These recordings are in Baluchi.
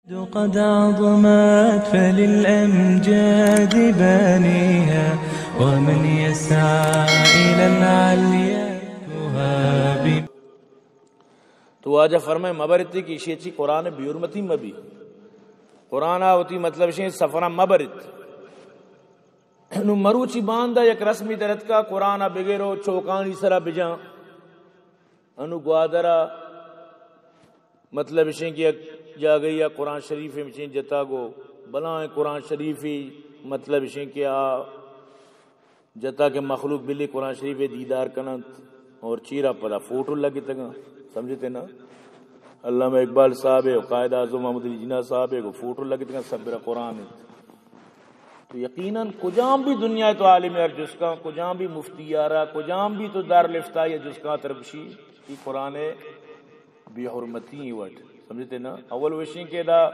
قد عظمت فللأمجاد بانيها، ومن يسعى إلى العليا يهاب. تو واجہ فرمائے مبرتی کہ ایشی چی قرآن بے حرمتی مبی۔ قرآن آ وتی مطلب شیں سفراں مبرت۔ نو مروچی باندا یک رسمی درتکا قرآن بگیرو چوکانی سرا بجان۔ انو گوادر ء مطلب اشیں کہ یک جاگہی ء قرآن شریف ء مچیں جتا گو بلائیں قرآن شریفی مطلب اشیں کہ آ جتا کہ مخلوق بلی قرآن شریف ء دیدار کننت اور چیرا پدا فوٹو لگتگاں۔ سمجھتے نا؟ علامہ اقبال صاحب ء، قائد اعظم محمد علی جناح صاحب ء گو فوٹو لگتگاں، سبرا قرآن انت۔ تو یقیناً کجام بھی دنیا تو عالم یار جسکاں، کجام بھی مفتی یارا، کجام بھی تو دارالافتاء یا جسکاں تر بشی، ای قرآن بے حرمتی وٹ۔ سمجھتے نا؟ اول وشیں کہ دا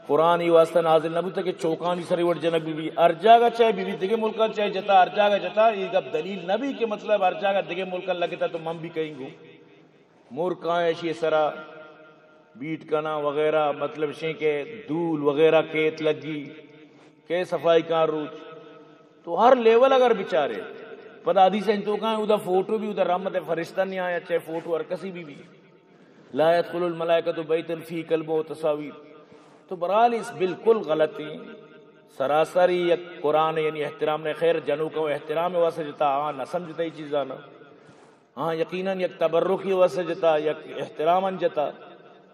قرآن ای واسطہ نازل نہ بوتا کہ چوکانی سر وٹ جنگ بی بی۔ ہر جاگہ چاہے بی بی، دگہ ملکاں چاہے جتا، ہر جاگہ جتا، یہ گپ دلیل نہ بی کہ مطلب ہر جاگہ دگہ ملکاں لگتا تو من بھی کہیں گو۔ مور کائیں اشی سرا بیٹ کناں وغیرہ، مطلب شیں کہ دول وغیرہ کیت لگی، کہ صفائی کار روچ تو ہر لیول اگر بچارے، پدا حدیث انتو کائیں، ادا فوٹو بھی، ادا رحمت فرشتہ نہیں آیا، چاہے فوٹو ہر کسی بھی بھی، لا يدخل الملائکۃ بیتا فیہ کلب و تصاویر۔ تو برحال اس بالکل غلط ہیں، سراسر ہی یک قرآن یعنی احترام نے، خیر جنوکاں احترام واسطے جتا، آ نہ سمجھتا ہی چیزاں نا۔ ہاں، یقیناً یک تبرکی واسطہ جتا، یک احتراماً جتا،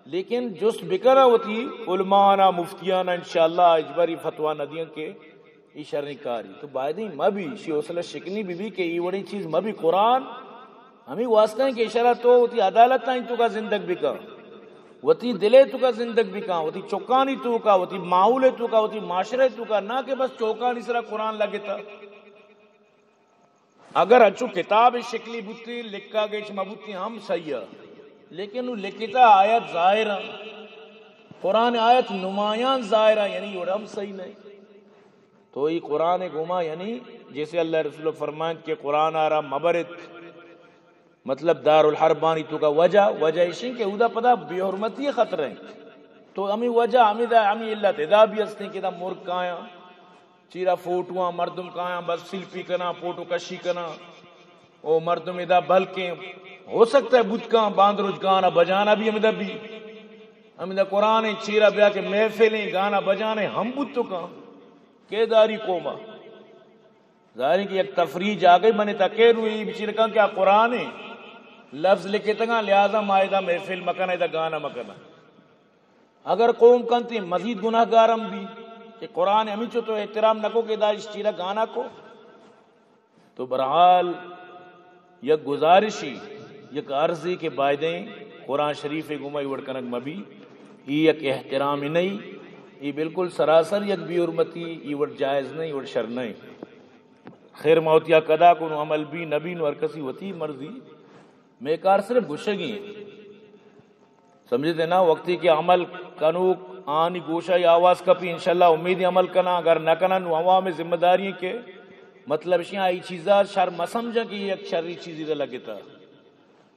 لیکن جست بکنا وتی علماء نا، مفتیاں نا، انشاءاللہ اجبری فتویٰ نہ دیاں کہ ای شریں کاری۔ تو بایدیں مبی، شی حوصلہ شکنی بی بی کہ ای وڑیں چیز مبی۔ قرآن ہمیں واسطہ ہیں کہ اشارہ تو وتی عدالت آئیں تو کا زندگ بکا، وتی دلے تو کا زندگ بکا، وتی چکانی تو کا، وتی ماحول تو کا، وتی معاشرے تو کا، نہ کہ بس چوکانی سرا قرآن لگتا۔ اگر انچو کتاب شکلی بوتی، لکھا گیش مہ بوتی ہم صحیح ہے، لیکن وہ لکھتا آیت ظاہر ہیں، قرآن آیت نمایاں ظاہر ہیں، یعنی وہ ہم صحیح نہیں۔ تو یہ قرآن گوما، یعنی جیسے اللہ رسول فرمائیں کہ قرآن آرا مبرت، مطلب دار الحربانی تو کا وجہ، وجہ اشیں کہ اودا پدا بے حرمتی خطرہ ہیں۔ تو ہمیں وجہ، ہمیں دا، ہمیں علت ادا بھی ہستیں کہ دا مرگ کایاں، چیرا فوٹواں مردم کایاں، بس سیلفی کناں، فوٹو کشی کناں۔ او مردم ادا بلکیں ہو سکتا ہے بوت کاں، باندروچ گانا بجانا بھی ہمیں دا بھی۔ ہمیں دا قرآن چیرا بیا کہ محفلیں گانا بجانے ہم بوت تو کاں۔ کہ داری قوما۔ ظاہر ہے کہ یک تفریح جاگہ بنے تکے نو ای بچیر کاں کہ آ قرآن ہے۔ لفظ لکھتگاں، لہذا ما ادا محفل مکناں، ادا گانا مکناں۔ اگر قوم کنتی مزید گناہگار ہم بی کہ قرآن ہمیچو تو احترام نکو کہ دا اس چیرا گانا کو۔ تو برحال یک گزارشی، یک عرضی کہ بایدیں قرآن شریف گوما ای وڑ کنگ مبی، ای یک احترام نہیں، ای بالکل سراسر یک بے حرمتی، ای وڑ جائز نہیں، ای وڑ شر نہیں۔ خیر ما وتی حق ادا کنوں، عمل بی نبی نو ہر کسی وتی مرضی۔ مے کار صرف گشگی ہیں۔ سمجھتے نا؟ وقتی کہ عمل کنوک آنی گوشا یا آواز کپی، انشاءاللہ امید عمل کنا، اگر نہ کنا نو عوام ذمہ داری ہیں کہ مطلب شی آئی چیزا شر مسمجھا کہ یک شری چیزی دا لگتا۔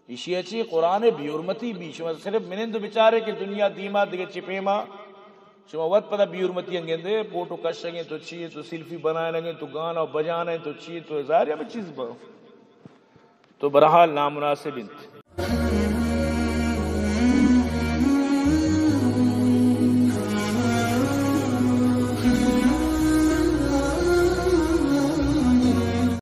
ایشی چی قرآن بے حرمتی بی، شما صرف منند بچارے کہ دنیا دیما دگہ چپیما شما وت پدا بے حرمتی انگندے، فوٹو کشگیں تو چی تو سیلفی بنائیں لگیں تو گانا بجانے تو چی تو ظاہر ہمیں چیز با۔ تو برحال نامناسب انت۔